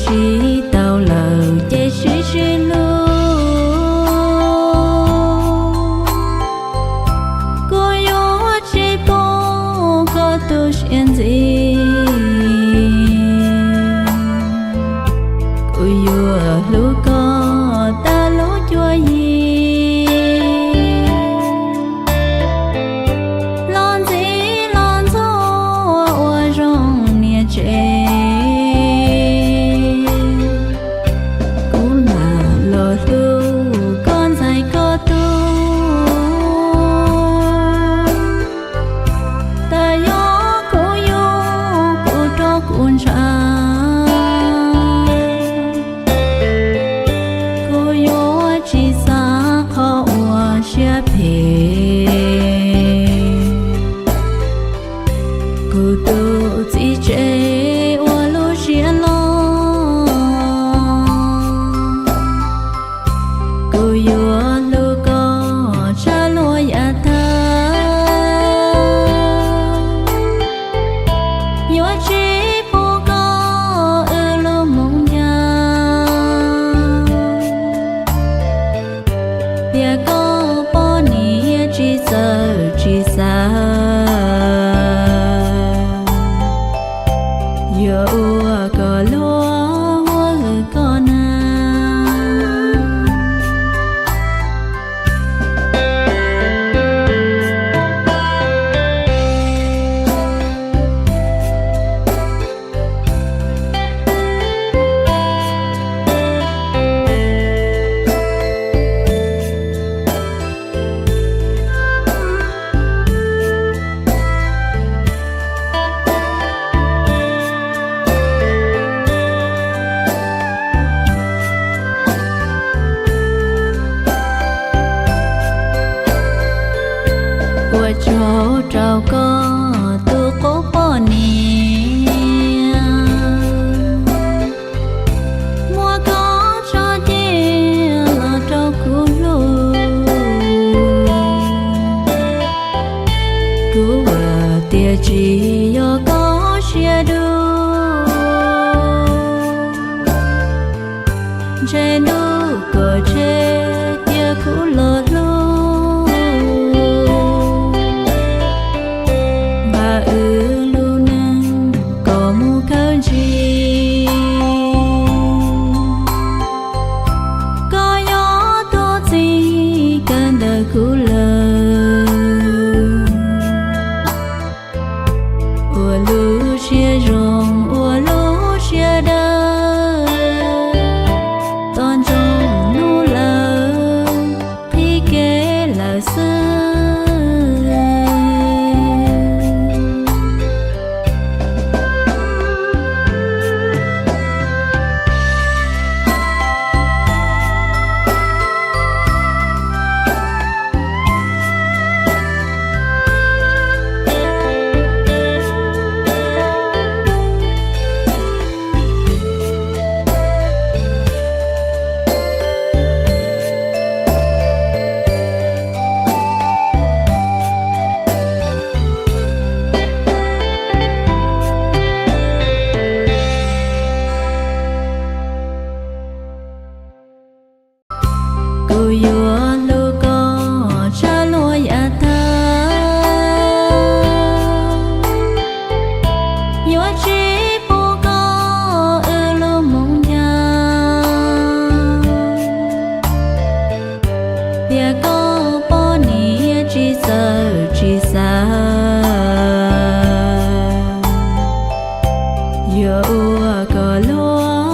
Tsis tau lawm ces sib sib hlub, kuv yuav tsis pub koj tu siab ntxiv. Kuv yuav hlub koj tag lub cuab yig, los ntxiv los ntxhua ua zoo niam tsev. Kuv mam los hlub koj ntxhais koj tug, tawm yog kuv yug kuv rog kuv ntshav. Kuv yuav tsis xav qhov uas siab phem, kuv tus txiv tsev ua lub siab loj. Kuv yuav hlub koj tshaj luag yav tag, yuav tsis pub koj wb lub moo ncav. Tias koj poj niam tsis txawj tsis xav, yuav ua kom luag huab hwm koj na. Ua tsaug rau koj tus qub poj niam, muab koj tso cia los rau kuv hlub. Kuv vam tias tsis yog koj siab dub, ntshe ntuj kom tseg cia kuv los hlub. Npaj wb lub neej kom mus kawg ntsis, koj yuav tuag txij kawg ntawm kuv lawm. Ua lub siab zoo ua lub siab dawb, tos ntsoov hnub lawm qhib kev lawm xwb. Kuv yuav hlub koj tshaj luag yav tag, yuav tsis pub koj wb lub moo ncav. Tias koj poj niam tsis txawj tsis xav, yuav ua kom luag